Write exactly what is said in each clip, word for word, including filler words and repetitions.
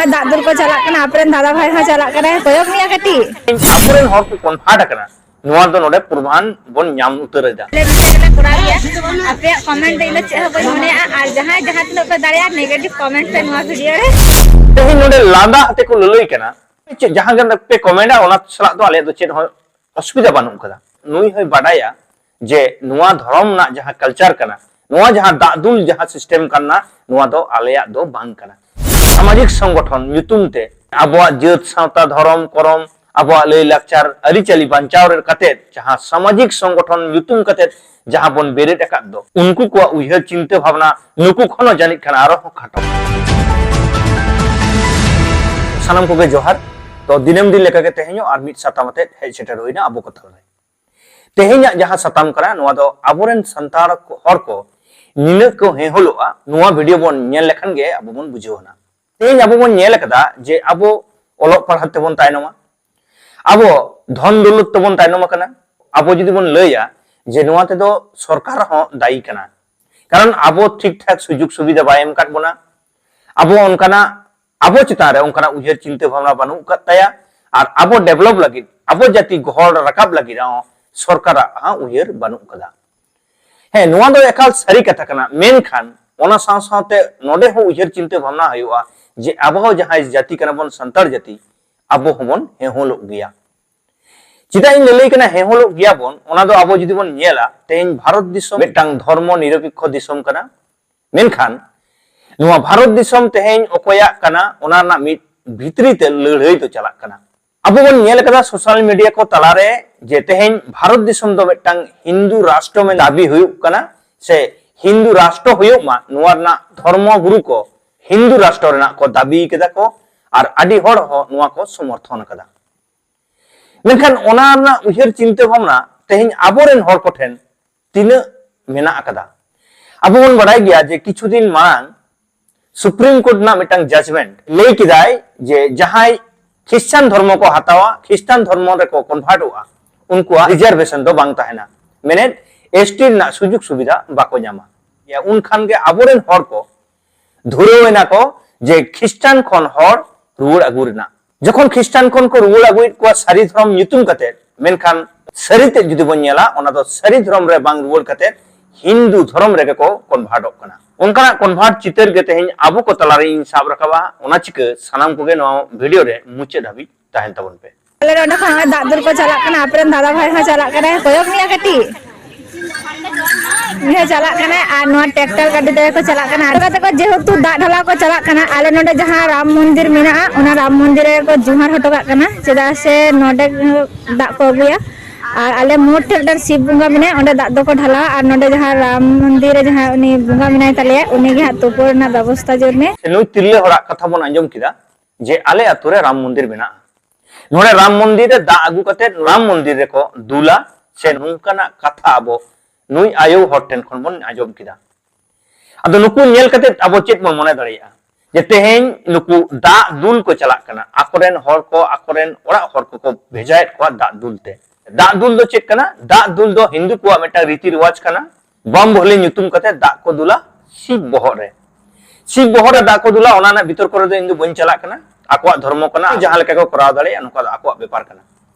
ᱫᱟᱜ ᱫᱩᱞ ᱠᱚ ᱪᱟᱞᱟᱜ ᱠᱟᱱᱟ, ᱟᱯᱮᱨᱮᱱ ᱫᱟᱫᱟ ᱵᱷᱟᱭ ᱦᱚᱸ ᱪᱟᱞᱟᱜ ᱠᱟᱱᱟᱭ, ᱠᱚᱭᱚᱜ ᱢᱮᱭᱟ ᱠᱟᱹᱴᱤᱡ᱾ ᱟᱵᱚᱨᱮᱱ ᱦᱚᱲ ᱠᱚ ᱠᱚᱱᱵᱷᱟᱨᱴ ᱟᱠᱟᱱᱟ, ᱱᱚᱣᱟ ᱫᱚ ᱱᱚᱰᱮ ᱯᱨᱚᱢᱟᱱ ᱵᱚᱱ ᱧᱟᱢ ᱩᱛᱟᱹᱨ ᱮᱫᱟ᱾ ᱟᱞᱮ ᱱᱚᱛᱮ ᱜᱮᱞᱮ ᱠᱚᱨᱟᱣ ᱜᱮᱭᱟ᱾ ᱟᱯᱮᱭᱟᱜ ᱠᱚᱢᱮᱱᱴ ᱫᱚ ᱤᱧ ᱫᱚ ᱪᱮᱫ ᱦᱚᱸ ᱵᱟᱹᱧ ᱢᱚᱱᱮᱭᱟ, ᱟᱨ ᱡᱟᱦᱟᱸᱭ ᱡᱟᱦᱟᱸ ᱛᱤᱱᱟᱹᱜ ᱯᱮ ᱫᱟᱲᱮᱭᱟᱜᱼᱟ ᱱᱮᱜᱮᱴᱤᱵᱷ ᱠᱚᱢᱮᱱᱴ ᱯᱮ ᱱᱚᱣᱟ ᱵᱷᱤᱰᱤᱭᱳ ᱨᱮ᱾ ᱛᱮᱦᱮᱧ ᱱᱚᱰᱮ ᱞᱟᱸᱫᱟ ᱟᱛᱮ ᱠᱚ ᱞᱟᱹᱞᱟᱹᱭ ᱠᱟᱱᱟ, ᱪᱮᱫ ᱡᱟᱦᱟᱸ ᱜᱮ ᱯᱮ ᱠᱚᱢᱮᱱᱴᱟ ᱚᱱᱟ ᱥᱟᱞᱟᱜ ᱫᱚ ᱟᱞᱮᱭᱟᱜ ᱫᱚ ᱪᱮᱫ ᱦᱚᱸ ᱚᱥᱩᱵᱤᱫᱷᱟ ᱵᱟᱹᱱᱩᱜ ᱠᱟᱫᱟ᱾ ᱱᱩᱭ ᱦᱚᱸᱭ ᱵᱟᱰᱟᱭᱟ ᱡᱮ ᱱᱚᱣᱟ ᱫᱷᱚᱨᱚᱢ ᱨᱮᱱᱟᱜ ᱡᱟᱦᱟᱸ ᱠᱟᱞᱪᱟᱨ ᱠᱟᱱᱟ, ᱱᱚᱣᱟ ᱡᱟᱦᱟᱸ ᱫᱟᱜ ᱫᱩᱞ ᱡᱟᱦᱟᱸ ᱥᱤᱥᱴᱮᱢ ᱠᱟᱱᱟ, ᱱᱚᱣᱟ ᱫᱚ ᱟᱞᱮᱭᱟᱜ ᱫᱚ ᱵᱟᱝ ᱠᱟᱱᱟ᱾ ᱥᱟᱢᱟᱡᱤᱠ ᱥᱚᱝᱜᱚᱴᱷᱚᱱ ᱧᱩᱛᱩᱢ ᱛᱮ ᱟᱵᱚᱣᱟᱜ ᱡᱟᱹᱛ, ᱥᱟᱶᱛᱟ, ᱫᱷᱚᱨᱚᱢ, ᱠᱚᱨᱚᱢ, ᱟᱵᱚᱣᱟᱜ ᱞᱟᱹᱭ ᱞᱟᱠᱪᱟᱨ, ᱟᱹᱨᱤᱪᱟᱹᱞᱤ ᱵᱟᱧᱪᱟᱣ ᱨᱮ ᱠᱟᱛᱮ ᱡᱟᱦᱟᱸ ᱥᱟᱢᱟᱡᱤᱠ ᱥᱚᱝᱜᱚᱴᱷᱚᱱ ᱧᱩᱛᱩᱢ ᱠᱟᱛᱮ ᱡᱟᱦᱟᱸ ᱵᱚᱱ ᱵᱮᱨᱮᱫ ᱟᱠᱟᱫ ᱫᱚ, ᱩᱱᱠᱩ ᱠᱚᱣᱟᱜ ᱩᱭᱦᱟᱹᱨ ᱪᱤᱱᱛᱟᱹ ᱵᱷᱟᱵᱽᱱᱟ ᱱᱩᱠᱩ ᱠᱷᱚᱱ ᱦᱚᱸ ᱡᱟᱹᱱᱤᱡ ᱠᱷᱟᱱ ᱟᱨᱚ ᱦᱚᱸ ᱠᱷᱟᱴᱚ᱾ ᱥᱟᱱᱟᱢ ᱠᱚᱜᱮ ᱡᱚᱦᱟᱨ᱾ ᱛᱚ ᱫᱤᱱᱟᱹᱢ ᱫᱤᱱ ᱞᱮᱠᱟᱜᱮ ᱛᱮᱦᱮᱧ ᱦᱚᱸ ᱟᱨ ᱢᱤᱫ ᱥᱟᱛᱟᱢ ᱟᱛᱮ ᱦᱮᱡ ᱥᱮᱴᱮᱨ ᱦᱩᱭᱱᱟ ᱟᱵᱚ ᱠᱚ ᱛᱟᱞᱟᱨᱮ᱾ ᱛᱮᱦᱮᱧᱟᱜ ᱡᱟᱦᱟᱸ ᱥᱟᱛᱟᱢ ᱠᱟᱱᱟ, ᱱᱚᱣᱟ ᱫᱚ ᱟᱵᱚᱨᱮᱱ ᱥᱟᱱᱛᱟᱲ ᱠᱚ, ᱦᱚᱲ ᱠᱚ ᱱᱤᱱᱟᱹᱜ ᱠᱚ ᱦᱮᱸᱦᱚᱞᱚᱜᱼᱟ, ᱱᱚᱣᱟ ᱵᱷᱤᱰᱤᱭᱳ ᱵᱚᱱ ᱧᱮᱞ ᱞᱮᱠᱷᱟᱱ ᱜᱮ ᱟᱵᱚ ᱵᱚᱱ ᱵᱩᱡᱷᱟᱹᱣ ᱮᱱᱟ᱾ ᱛᱮᱦᱮᱧ ᱟᱵᱚ ᱵᱚᱱ ᱧᱮᱞ ᱟᱠᱟᱫᱟ ᱡᱮ ᱟᱵᱚ ᱚᱞᱚᱜ ᱯᱟᱲᱦᱟᱜ ᱛᱮᱵᱚᱱ ᱛᱟᱭᱱᱚᱢᱟ, ᱟᱵᱚ ᱫᱷᱚᱱ ᱫᱚᱞᱚᱛ ᱛᱮᱵᱚᱱ ᱛᱟᱭᱱᱚᱢ ᱟᱠᱟᱱᱟ᱾ ᱟᱵᱚ ᱡᱩᱫᱤ ᱵᱚᱱ ᱞᱟᱹᱭᱟ ᱡᱮ ᱱᱚᱣᱟ ᱛᱮᱫᱚ ᱥᱚᱨᱠᱟᱨ ᱦᱚᱸ ᱫᱟᱭᱤ ᱠᱟᱱᱟ, ᱠᱟᱨᱚᱱ ᱟᱵᱚ ᱴᱷᱤᱠ ᱴᱷᱟᱠ ᱥᱩᱡᱳᱜᱽ ᱥᱩᱵᱤᱫᱷᱟ ᱵᱟᱭ ᱮᱢ ᱟᱠᱟᱫ ᱵᱚᱱᱟ᱾ ᱟᱵᱚ ᱚᱱᱠᱟᱱᱟᱜ, ᱟᱵᱚ ᱪᱮᱛᱟᱱ ᱨᱮ ᱚᱱᱠᱟᱱᱟᱜ ᱩᱭᱦᱟᱹᱨ ᱪᱤᱱᱛᱟᱹ ᱵᱷᱟᱵᱽᱱᱟ ᱵᱟᱹᱱᱩᱜ ᱟᱠᱟᱫ ᱛᱟᱭᱟ, ᱟᱨ ᱟᱵᱚ ᱰᱮᱵᱷᱞᱚᱯ ᱞᱟᱹᱜᱤᱫ, ᱟᱵᱚ ᱡᱟᱹᱛᱤ ᱜᱚᱦᱚᱲ ᱨᱟᱠᱟᱵ ᱞᱟᱹᱜᱤᱫ ᱦᱚᱸ ᱥᱚᱨᱠᱟᱨᱟᱜ ᱦᱚᱸ ᱩᱭᱦᱟᱹᱨ ᱵᱟᱹᱱᱩᱜ ᱟᱠᱟᱫᱟ᱾ ᱦᱮᱸ, ᱱᱚᱣᱟ ᱫᱚ ᱮᱠᱟᱞ ᱥᱟᱹᱨᱤ ᱠᱟᱛᱷᱟ ᱠᱟᱱᱟ, ᱢᱮᱱᱠᱷᱟᱱ ᱚᱱᱟ ᱥᱟᱶ ᱥᱟᱶᱛᱮ ᱱᱚᱰᱮ ᱦᱚᱸ ᱩᱭᱦᱟᱹᱨ ᱪᱤᱱᱛᱟᱹ ᱵᱷᱟᱵᱽᱱᱟ ᱦᱩᱭᱩᱜᱼᱟ ᱡᱮ ᱟᱵᱚ ᱦᱚᱸ ᱡᱟᱦᱟᱸᱭ ᱡᱟᱹᱛᱤ ᱠᱟᱱᱟ ᱵᱚᱱ, ᱥᱟᱱᱛᱟᱲ ᱡᱟᱹᱛᱤ, ᱟᱵᱚ ᱦᱚᱸᱵᱚᱱ ᱦᱮᱸᱦᱚᱞᱚᱜ ᱜᱮᱭᱟ᱾ ᱪᱮᱫᱟᱜ ᱤᱧ ᱞᱟᱹᱞᱟᱹᱭ ᱠᱟᱱᱟ ᱦᱮᱸᱦᱚᱞᱚᱜ ᱜᱮᱭᱟ ᱵᱚᱱ, ᱚᱱᱟ ᱫᱚ ᱟᱵᱚ ᱡᱩᱫᱤ ᱵᱚᱱ ᱧᱮᱞᱟ, ᱛᱮᱦᱮᱧ ᱵᱷᱟᱨᱚᱛ ᱫᱤᱥᱚᱢ ᱢᱤᱫᱴᱟᱝ ᱫᱷᱚᱨᱢᱚ ᱱᱤᱨᱚᱯᱮᱠᱠᱷᱚ ᱫᱤᱥᱚᱢ ᱠᱟᱱᱟ, ᱢᱮᱱᱠᱷᱟᱱ ᱱᱚᱣᱟ ᱵᱷᱟᱨᱚᱛ ᱫᱤᱥᱚᱢ ᱛᱮᱦᱮᱧ ᱚᱠᱚᱭᱟᱜ ᱠᱟᱱᱟ, ᱚᱱᱟ ᱨᱮᱱᱟᱜ ᱢᱤᱫ ᱵᱷᱤᱛᱨᱤ ᱛᱮ ᱞᱟᱹᱲᱦᱟᱹᱭ ᱫᱚ ᱪᱟᱞᱟᱜ ᱠᱟᱱᱟ᱾ ᱟᱵᱚ ᱵᱚᱱ ᱧᱮᱞ ᱠᱟᱫᱟ ᱥᱳᱥᱟᱞ ᱢᱤᱰᱤᱭᱟ ᱠᱚ ᱛᱟᱞᱟᱨᱮ ᱡᱮ ᱛᱮᱦᱮᱧ ᱵᱷᱟᱨᱚᱛ ᱫᱤᱥᱚᱢ ᱫᱚ ᱢᱤᱫᱴᱟᱝ ᱦᱤᱱᱫᱩ ᱨᱟᱥᱴᱨᱚ ᱢᱮᱱ ᱫᱟᱹᱵᱤ ᱦᱩᱭᱩᱜ ᱠᱟᱱᱟ, ᱥᱮ ᱦᱤᱱᱫᱩ ᱨᱟᱥᱴᱨᱚ ᱦᱩᱭᱩᱜ ᱢᱟ, ᱱᱚᱣᱟ ᱨᱮᱱᱟᱜ ᱫᱷᱚᱨᱢᱚ ᱜᱩᱨᱩ ᱠᱚ ᱦᱤᱱᱫᱩ ᱨᱟᱥᱴᱨᱚ ᱨᱮᱱᱟᱜ ᱠᱚ ᱫᱟᱹᱵᱤ ᱠᱮᱫᱟ ᱠᱚ, ᱟᱨ ᱟᱹᱰᱤ ᱦᱚᱲ ᱦᱚᱸ ᱱᱚᱣᱟ ᱠᱚ ᱥᱚᱢᱚᱨᱛᱷᱚᱱ ᱠᱟᱫᱟ᱾ ᱢᱮᱱᱠᱷᱟᱱ ᱚᱱᱟ ᱨᱮᱱᱟᱜ ᱩᱭᱦᱟᱹᱨ ᱪᱤᱱᱛᱟᱹ ᱵᱷᱟᱵᱽᱱᱟ ᱛᱮᱦᱮᱧ ᱟᱵᱚᱨᱮᱱ ᱦᱚᱲ ᱠᱚᱴᱷᱮᱱ ᱛᱤᱱᱟᱹᱜ ᱢᱮᱱᱟᱜ ᱟᱠᱟᱫᱟ? ᱟᱵᱚ ᱵᱚᱱ ᱵᱟᱰᱟᱭ ᱜᱮᱭᱟ ᱡᱮ ᱠᱤᱪᱷᱩ ᱫᱤᱱ ᱢᱟᱲᱟᱝ ᱥᱩᱯᱨᱤᱢ ᱠᱳᱨᱴ ᱨᱮᱱᱟᱜ ᱢᱤᱫᱴᱟᱝ ᱡᱟᱡᱽᱢᱮᱱᱴ ᱞᱟᱹᱭ ᱠᱮᱫᱟᱭ ᱡᱮ ᱡᱟᱦᱟᱸᱭ ᱠᱷᱨᱤᱥᱪᱟᱱ ᱫᱷᱚᱨᱢᱚ ᱠᱚ ᱦᱟᱛᱟᱣᱟ, ᱠᱷᱨᱤᱥᱴᱟᱱ ᱫᱷᱚᱨᱢᱚ ᱨᱮᱠᱚ ᱠᱚᱱᱵᱷᱟᱨᱴᱚᱜᱼᱟ, ᱩᱱᱠᱩᱣᱟᱜ ᱨᱤᱡᱟᱨᱵᱷᱮᱥᱚᱱ ᱫᱚ ᱵᱟᱝ ᱛᱟᱦᱮᱱᱟ, ᱢᱮᱱᱮᱫ ᱮᱥᱴᱤ ᱨᱮᱱᱟᱜ ᱥᱩᱡᱳᱜᱽ ᱥᱩᱵᱤᱫᱷᱟ ᱵᱟᱠᱚ ᱧᱟᱢᱟ᱾ ᱩᱱᱠᱷᱟᱱ ᱜᱮ ᱟᱵᱚᱨᱮᱱ ᱦᱚᱲ ᱠᱚ ᱫᱷᱩᱨᱟᱹᱣ ᱮᱱᱟ ᱠᱚ ᱡᱮ ᱠᱷᱨᱤᱥᱴᱟᱱ ᱠᱷᱚᱱ ᱦᱚᱲ ᱨᱩᱣᱟᱹᱲ ᱟᱹᱜᱩ ᱨᱮᱱᱟᱜ᱾ ᱡᱚᱠᱷᱚᱱ ᱠᱷᱨᱤᱥᱴᱟᱱ ᱠᱷᱚᱱ ᱠᱚ ᱨᱩᱣᱟᱹᱲ ᱟᱹᱜᱩᱭᱮᱫ ᱠᱚᱣᱟ ᱥᱟᱹᱨᱤ ᱫᱷᱚᱨᱚᱢ ᱧᱩᱛᱩᱢ ᱠᱟᱛᱮ, ᱢᱮᱱᱠᱷᱟᱱ ᱥᱟᱹᱨᱤ ᱛᱮᱫ ᱡᱩᱫᱤ ᱵᱚᱱ ᱧᱮᱞᱟ, ᱚᱱᱟ ᱫᱚ ᱥᱟᱹᱨᱤ ᱫᱷᱚᱨᱚᱢ ᱨᱮ ᱵᱟᱝ ᱨᱩᱣᱟᱹᱲ ᱠᱟᱛᱮ ᱦᱤᱱᱫᱩ ᱫᱷᱚᱨᱚᱢ ᱨᱮᱜᱮ ᱠᱚ ᱠᱚᱱᱵᱷᱟᱨᱴᱚᱜ ᱠᱟᱱᱟ᱾ ᱚᱱᱠᱟᱱᱟᱜ ᱠᱚᱱᱵᱷᱟᱨᱴ ᱪᱤᱛᱟᱹᱨ ᱜᱮ ᱛᱮᱦᱮᱧ ᱟᱵᱚ ᱠᱚ ᱛᱟᱞᱟᱨᱮ ᱤᱧ ᱥᱟᱵ ᱨᱟᱠᱟᱵᱟ᱾ ᱚᱱᱟ ᱪᱤᱠᱟᱹ ᱥᱟᱱᱟᱢ ᱠᱚᱜᱮ ᱱᱚᱣᱟ ᱵᱷᱤᱰᱤᱭᱳ ᱨᱮ ᱢᱩᱪᱟᱹᱫ ᱦᱟᱹᱵᱤᱡ ᱛᱟᱦᱮᱱ ᱛᱟᱵᱚᱱ ᱯᱮ᱾ ᱟᱞᱮ ᱱᱚᱸᱰᱮ ᱠᱷᱚᱱ ᱱᱚᱜᱼᱚᱭ ᱫᱟᱜ ᱫᱩᱞ ᱠᱚ ᱪᱟᱞᱟᱜ ᱠᱟᱱᱟ, ᱟᱯᱮᱨᱮᱱ ᱫᱟᱫᱟ ᱵᱷᱟᱭ ᱦᱚᱸ ᱪᱟᱞᱟᱜ ᱠᱟᱱᱟᱭ, ᱠᱚᱭᱚᱜ ᱢᱮᱭᱟ ᱠᱟᱹᱴᱤᱡ᱾ ᱩᱱᱤ ᱦᱚᱸ ᱪᱟᱞᱟᱜ ᱠᱟᱱᱟᱭ ᱟᱨ ᱱᱚᱣᱟ ᱴᱨᱟᱠᱴᱟᱨ ᱜᱟᱹᱰᱤ ᱛᱮᱜᱮ ᱠᱚ ᱪᱟᱞᱟᱜ ᱠᱟᱱᱟ᱾ ᱟᱨ ᱠᱟᱛᱮ ᱠᱚ ᱡᱮᱦᱮᱛᱩ ᱫᱟᱜ ᱰᱷᱟᱞᱟ ᱠᱚ ᱪᱟᱞᱟᱜ ᱠᱟᱱᱟ, ᱟᱞᱮ ᱱᱚᱸᱰᱮ ᱡᱟᱦᱟᱸ ᱨᱟᱢ ᱢᱚᱱᱫᱤᱨ ᱢᱮᱱᱟᱜᱼᱟ, ᱚᱱᱟ ᱨᱟᱢ ᱢᱚᱱᱫᱤᱨ ᱨᱮᱜᱮ ᱠᱚ ᱡᱚᱦᱟᱨ ᱦᱚᱴᱚ ᱠᱟᱜ ᱠᱟᱱᱟ, ᱪᱮᱫᱟᱜ ᱥᱮ ᱱᱚᱸᱰᱮ ᱫᱟᱜ ᱠᱚ ᱟᱹᱜᱩᱭᱟ᱾ ᱟᱨ ᱟᱞᱮ ᱢᱳᱲ ᱴᱷᱮᱱ ᱢᱤᱫᱴᱟᱝ ᱥᱤᱵ ᱵᱚᱸᱜᱟ ᱢᱮᱱᱟᱭᱟ, ᱚᱸᱰᱮ ᱫᱟᱜ ᱫᱚᱠᱚ ᱰᱷᱟᱞᱟᱣᱟ᱾ ᱟᱨ ᱱᱚᱸᱰᱮ ᱡᱟᱦᱟᱸ ᱨᱟᱢ ᱢᱚᱱᱫᱤᱨ ᱨᱮ ᱡᱟᱦᱟᱸ ᱩᱱᱤ ᱵᱚᱸᱜᱟ ᱢᱮᱱᱟᱭ ᱛᱟᱞᱮᱭᱟ, ᱩᱱᱤ ᱜᱮ ᱦᱟᱸᱜ ᱛᱩᱯᱩ ᱨᱮᱱᱟᱜ ᱵᱮᱵᱚᱥᱛᱟ ᱡᱳᱨ ᱢᱮ᱾ ᱱᱩᱭ ᱛᱤᱨᱞᱟᱹ ᱦᱚᱲᱟᱜ ᱠᱟᱛᱷᱟ ᱵᱚᱱ ᱟᱸᱡᱚᱢ ᱠᱮᱫᱟ ᱡᱮ ᱟᱞᱮ ᱟᱛᱳ ᱨᱮ ᱨᱟᱢ ᱢᱚᱱᱫᱤᱨ ᱢᱮᱱᱟᱜᱼᱟ᱾ ᱱᱚᱰᱮ ᱨᱟᱢ ᱢᱚᱱᱫᱤᱨ ᱨᱮ ᱫᱟᱜ ᱟᱹᱜᱩ ᱠᱟᱛᱮ ᱨᱟᱢ ᱢᱚᱱᱫᱤᱨ ᱨᱮᱠᱚ ᱫᱩᱞᱟ, ᱥᱮ ᱱᱚᱝᱠᱟᱱᱟᱜ ᱠᱟᱛᱷᱟ ᱟᱵᱚ ᱱᱩᱭ ᱟᱭᱳ ᱦᱚᱲ ᱴᱷᱮᱱ ᱠᱷᱚᱱ ᱵᱚᱱ ᱟᱸᱡᱚᱢ ᱠᱮᱫᱟ᱾ ᱟᱫᱚ ᱱᱩᱠᱩ ᱧᱮᱞ ᱠᱟᱛᱮ ᱟᱵᱚ ᱪᱮᱫ ᱵᱚᱱ ᱢᱚᱱᱮ ᱫᱟᱲᱮᱭᱟᱜᱼᱟ? ᱡᱮ ᱛᱮᱦᱮᱧ ᱱᱩᱠᱩ ᱫᱟᱜ ᱫᱩᱞ ᱠᱚ ᱪᱟᱞᱟᱜ ᱠᱟᱱᱟ, ᱟᱠᱚᱨᱮᱱ ᱦᱚᱲ ᱠᱚ, ᱟᱠᱚᱨᱮᱱ ᱚᱲᱟᱜ ᱦᱚᱲ ᱠᱚᱠᱚ ᱵᱷᱮᱡᱟᱭᱮᱫ ᱠᱚᱣᱟ ᱫᱟᱜ ᱫᱩᱞ ᱛᱮ᱾ ᱫᱟᱜ ᱫᱩᱞ ᱫᱚ ᱪᱮᱫ ᱠᱟᱱᱟ? ᱫᱟᱜ ᱫᱩᱞ ᱫᱚ ᱦᱤᱱᱫᱩ ᱠᱚᱣᱟᱜ ᱢᱤᱫᱴᱟᱝ ᱨᱤᱛᱤ ᱨᱮᱣᱟᱡᱽ ᱠᱟᱱᱟ᱾ ᱵᱟᱢ ᱵᱷᱟᱹᱞᱤ ᱧᱩᱛᱩᱢ ᱠᱟᱛᱮ ᱫᱟᱜ ᱠᱚ ᱫᱩᱞᱟ ᱥᱤᱵ ᱵᱚᱦᱚᱜ ᱨᱮ᱾ ᱥᱤᱵ ᱵᱚᱦᱚᱜ ᱨᱮ ᱫᱟᱜ ᱠᱚ ᱫᱩᱞᱟ, ᱚᱱᱟ ᱨᱮᱱᱟᱜ ᱵᱤᱛᱚᱨᱠᱚ ᱨᱮᱫᱚ ᱤᱧ ᱫᱚ ᱵᱟᱹᱧ ᱪᱟᱞᱟᱜ ᱠᱟᱱᱟ᱾ ᱟᱠᱚᱣᱟᱜ ᱫᱷᱚᱨᱢᱚ ᱠᱟᱱᱟ, ᱡᱟᱦᱟᱸ ᱞᱮᱠᱟ ᱠᱚ ᱠᱚᱨᱟᱣ ᱫᱟᱲᱮᱭᱟᱜᱼᱟ, ᱱᱚᱝᱠᱟ ᱫᱚ ᱟᱠᱚᱣᱟᱜ ᱵᱮᱯᱟᱨ ᱠᱟᱱᱟ᱾